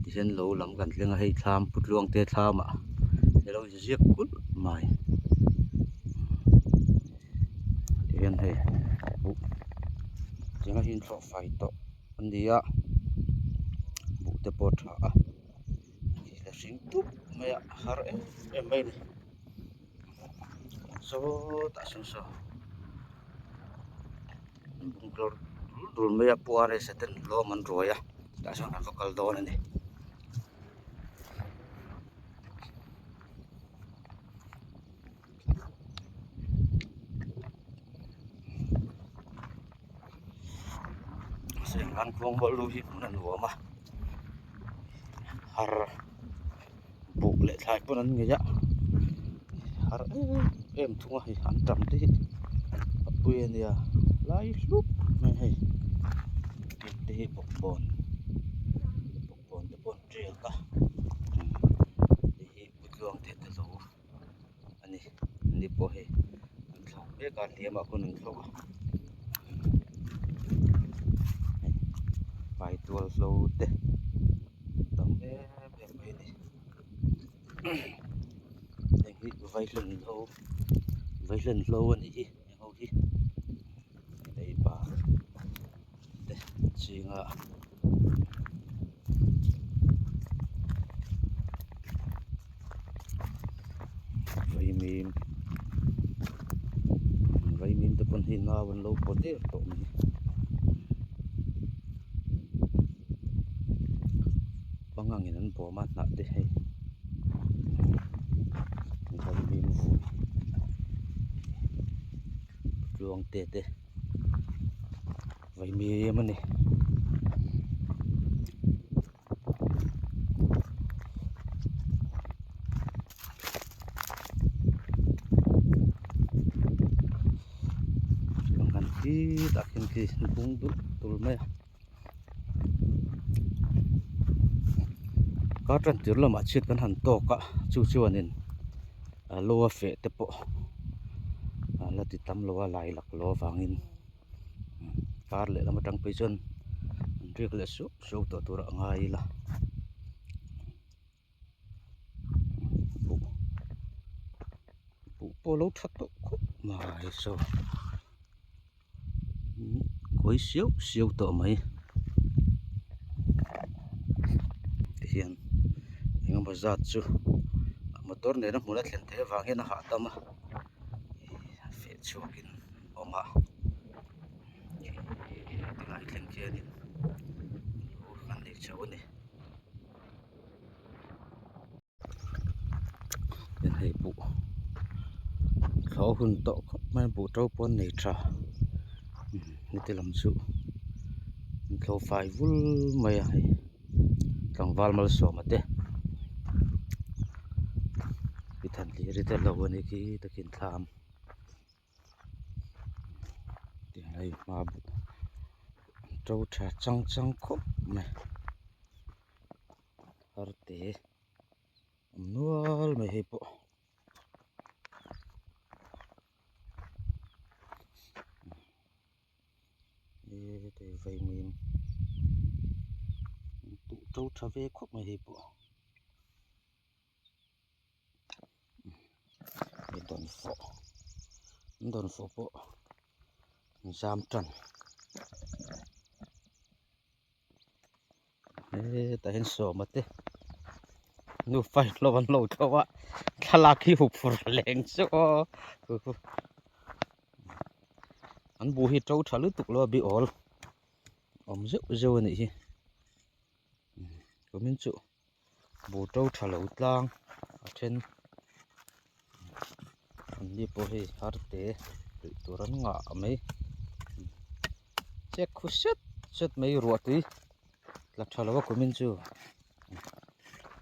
Tihian lo lam kan thleng a hei thlam pu tluang te thlam ah alo inziak kulh mai tihian hei buh tiang hi inthlawh fai tawh a ni a buh te pawh a tha a thil a hring dup mai a a har em em mai a ni sawtah sawn saw bungtlawr dul dul mai a puar e seten lawm an ruai a tah chuan an va kal dawn a ni. Senghan khuang bawlh lu hi hmun a nuam a har buk leh thlai pawn an ngei a har em em thung a hei an tam te hi a pui a nia lai hlup mai hei heng te hi bawkbawn bawkbawn te pawh an tiak a hei hi kutluang te te zo a ni an ni pawh hei an thlawk mek a hliam ah khawn an thlawk a hei paitual hlo te tam em em mai a ni heng hi vaihlen hlo vaihlen hlo a nih hi heng ho hi leiba te zinga. Vaimim vaimim te pawn hei nau an lo paw der tawh mai pangangin an bawm a hnah te hei vaimim vui tluang te te. Vaimim a ni. Kan khitah khian khi bung dul dul mai a. Kar tan tir lamah chhiat kan han tawk a chu chuanin lo a feh te pawh a la ti tam lo a lai lak lo avangin. Kar leh lam atang phei chuan an riak leh suau suau tawh tur a ngai ila buh buh pawh a lo tha tawh khawp mai saw kawi siau siau tawh mai tihian engemaw zat chu motor nena hmun a thlen theih avang hian a hahdam a a feh chhuakin. Awm a tilai thleng khianin an nei chho a ni hei buh thlawh hun tawh khawp mai a buh to pawh an nei tha heti lam chu an thlawh fai vul mai a hei tlangval malsawma te pi thanhliri te lo a ni khi takin thlam. Hei hma an to tha chang chang khawp mai harte awm nual mai hei pawh hei vaimim an to tha ve khawp mai hei pawh. Hei dawnfawh an dawnfawh pawh an zam tan hetah hian sawma te nufa in hlawh an lo thlawh a thlalak hi huphurh leng chu aw an buh hi to tha lutuk lo a bi awl awm zeuh zeuh a nih hi kumin chu. Buh to tha lo tlang a then an ni pawh hei har te tih tur an ngah mai chek khu set set mai ruah tui tla tha lo a kumin chu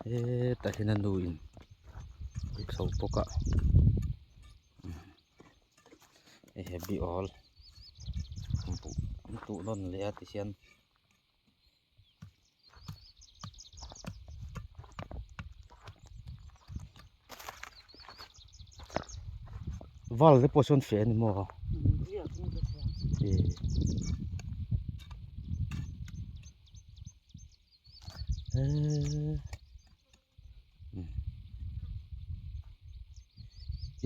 hetah hian a nu in a chho bawk a hei bi awl buh an tuh nawn leh a tihian. Val te pawh sawn feh a ni maw Eee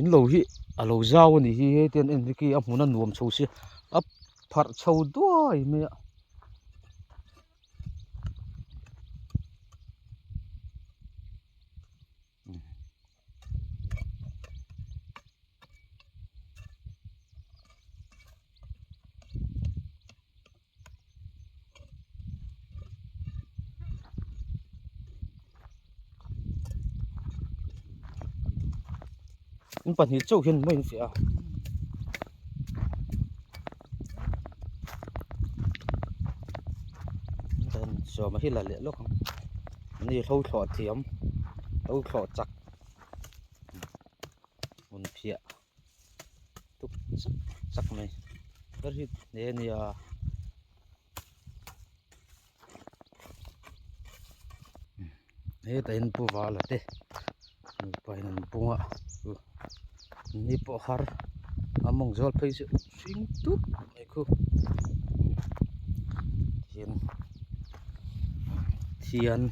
in lo hi a lo zau a nih hi hei te an en hi khi a hmun a nuam chho sia a pharh chho duai mai a. In pahnih chauh hian mawi an fiah a. Sawma hi la leh lawk ang ani hlo thlawh thiam hlo thlawh chak hmun phiah tuk chak chak mai ber hi hle a nia. Hetah hian pu vala te nupa in an bung a ni pawh har a mawng zawl phei chu hring tup mai khu tihian thian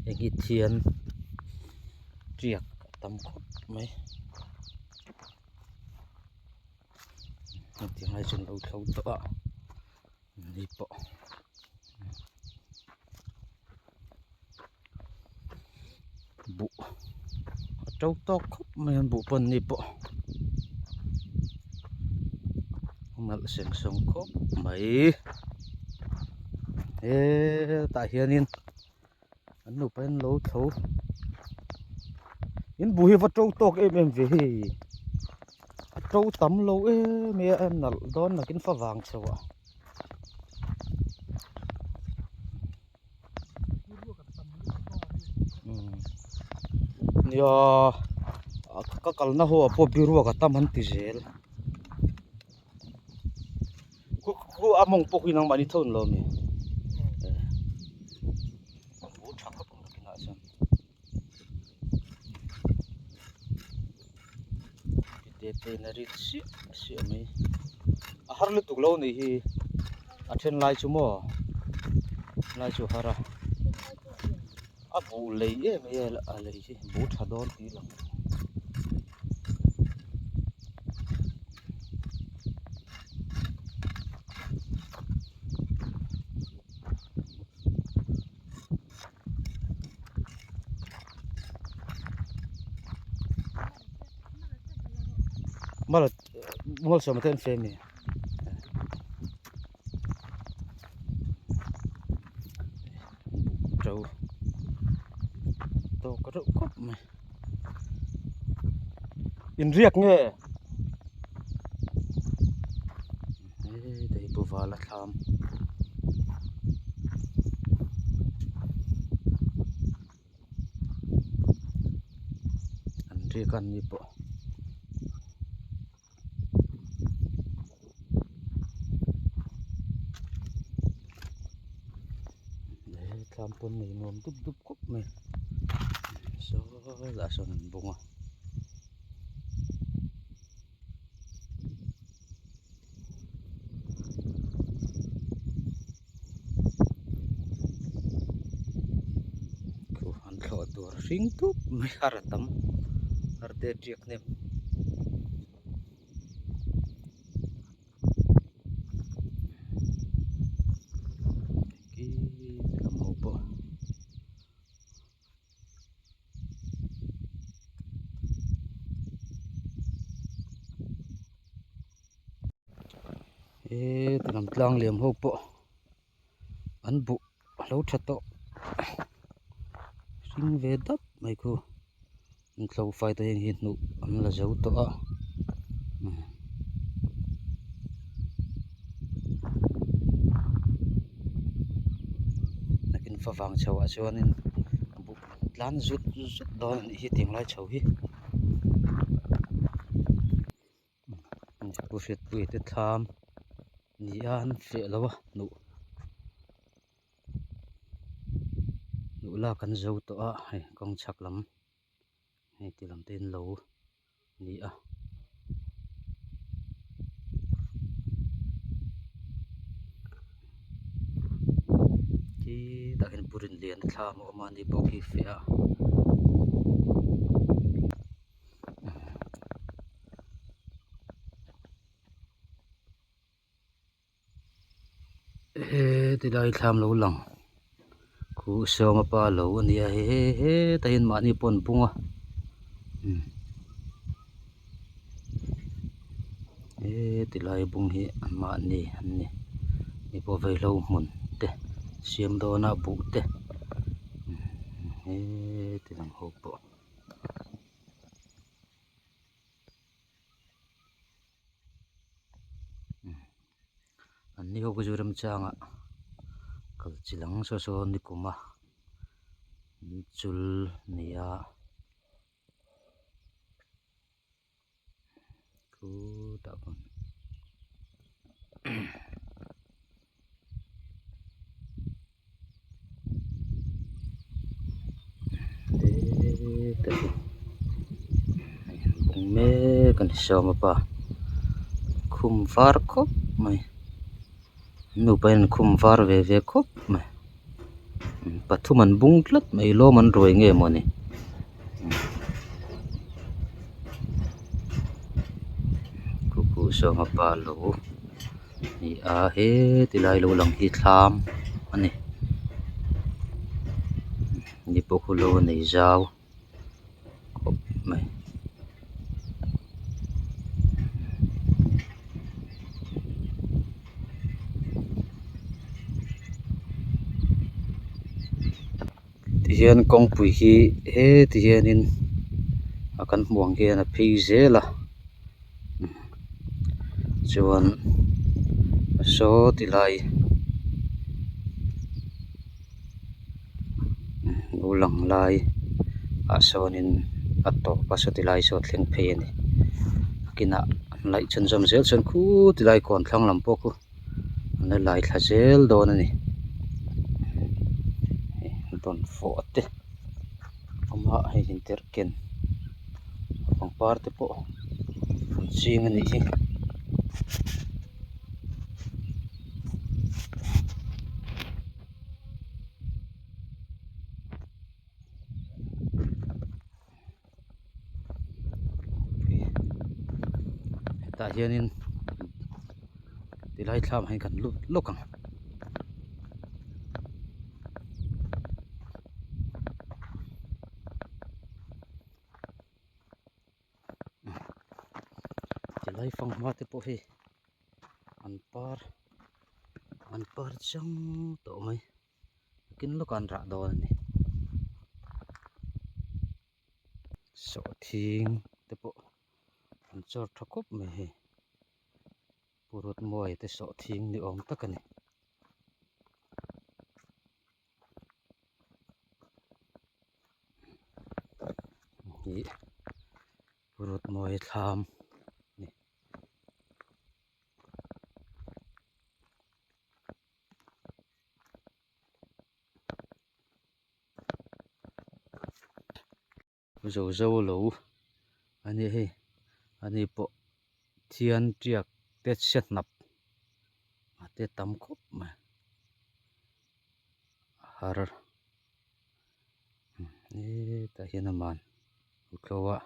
heng hi thian tiak a tam khawp mai. Hetiang lai chuan lo thlo tawh a ni pawh buh a to tawk khawp mai a buh pawh an ni pawh a nalh seng sawng khawp mai hetah hianin an nupa in lo thlo in buh hi va to tawk em em ve hei a to tam lo em em a nalh dawn nakin fa vang chho ah nia ka kalna ho ah pawh biruak a tam an ti zel Khu a mawng pawh khi nangmahni tho an lo ami bu tha khawp ang nakinah chuan te te in a ri chiah chiah mai a har lutuk lo anih hi a then lai chu maw lai chu a har a a buh lei em em a lei hi buh tha dawn tih a lang. Mal malsawm te an feh a mi to tawk reuh khawp mai. Inriak nge hei dei pu vala thlam an riak a ni pawh. He thlam pawn nei nuam dup dup khawp mai saw lah sawn an bawng a. Khu an thlawh tur hring tup mai a ra tam har te tiak hnem. He ti lam tlang liam ho pawh an buh a lo tha tawh hring ve dap mai khu an tlo fai te hi hnuh an la zo tawh a nakin favang chho ah chuanin buh tlan zut zut dawn a nih hi tiang lai chho hi. Pu Hriatpuia te thlam ni a an feh lo a hnuh hnuh lak an zo tawh a hei kawng chhak lam hei ti lam te in lo ni a. Khi Hetah hian pu Rinliana thlam a awm a ni pawh khi feh a. He tilai thlam lo lang khu sawma pa lo a nia he he hetah hian mahni pawh an bung a he tilai bung hi an mahni an ni hei pawh vaihlo hmun te siam dawn a buh te heti lam ho pawh. An ni ho ka zu remchangah kal chi lang saw saw ni kum a chul nia khutah khawn Hetah hi bung mek a ni sawma pa khum var khawp mai an nupa hian an khum var ve ve khawp mai pathum an bung tlat mai lawm an ruai nge mawni. Khuku sawma pa lo. Ni a he tilai lo lang hi thlam a ni ni pawh khu lo a nei zau khawp mai. Tihian kawngpui hi heti hianin a kan hmuh ang hian a phei zel a. Chuan saw ti lai lo lang lai ah sawnin a tawp a sawti lai saw a thleng phei a ni kinah an laih chhunzawm zel chuan khuti lai kawn thlang lam pawh khu an la lai thla zel dawn a ni dawnfawh te awm a hei interken. Pangpar te pawh an ching a nih hi. Hetah hianin tilai thlam ah hian kan lut lawk ang. Tilai fanghma te pawh hi an par an par chiang tawh mai nakin lawkah an rah dawn a ni sawhthing te pawh an chawr tha khawp mai hei purut mawi te sawhthing ni awm tak a ni. Ih rut mawi thlam a ni. Zo zo lo a ni hei ani pawh thian tiak te chhe hnap a te tam khawp mai a har hetah hian a man thlo a.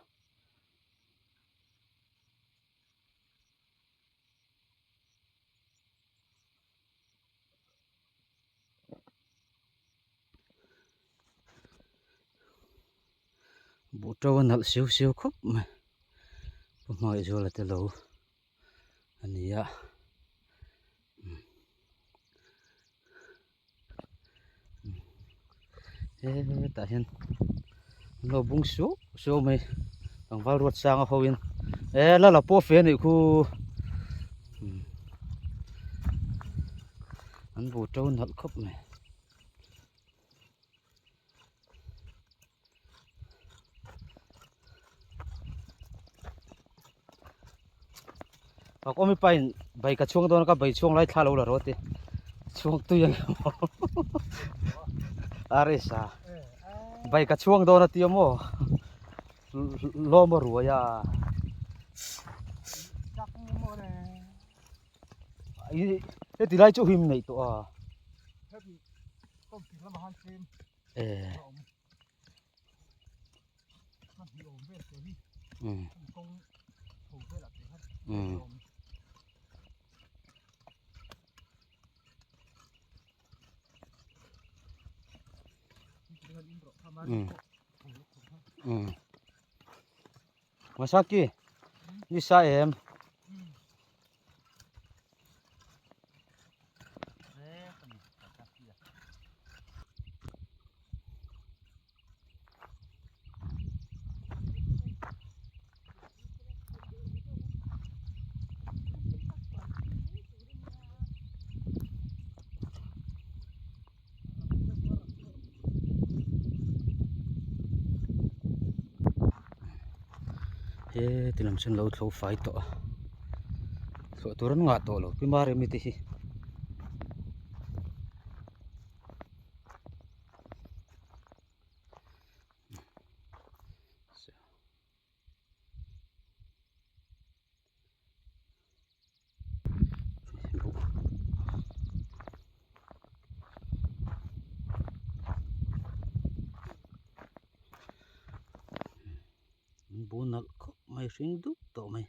Buh to a nalh siau siau khawp mai pu hmangaihzuala te lo a ni a hetah hian an lo bung suau suau mai tlangval ruat sanga ho in e la la pawh fe a nih khu. An bu to nalh khawp mai. Pak awmi pain bai ka chhuang dawn ka bai chhuang lai thla lo la rawh ti chhuang tui ang aresa bai ka chhuang dawn a ti maw lawm a ruai a heti lai chu him neih tawh a. Masaki ni sa em. He ti lam chuan lo thlo fai tawh a thlawh tur an ngah tawh lo pi Maremi te hi. An bu nalh khawp mai hring dup tawh mai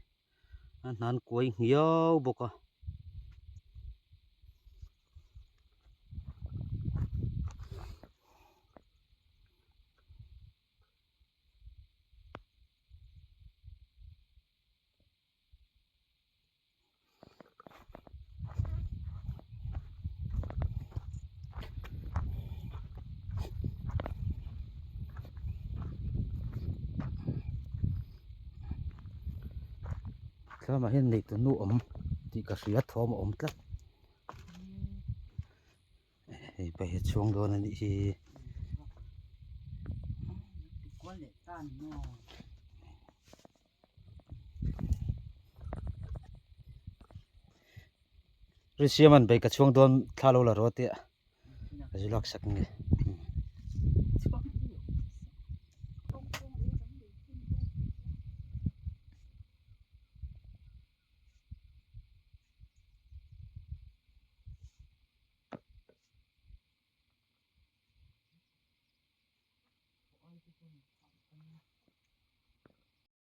a hnan kuai nghiau bawk a. Thlamah hian neih tunu awm tih ka hria thawm a awm tlat hei pa hi a chhuang dawn a nih hi. Ri siam an bei ka chhuang dawn thla lo la rawh tia ka zu lak sak nge.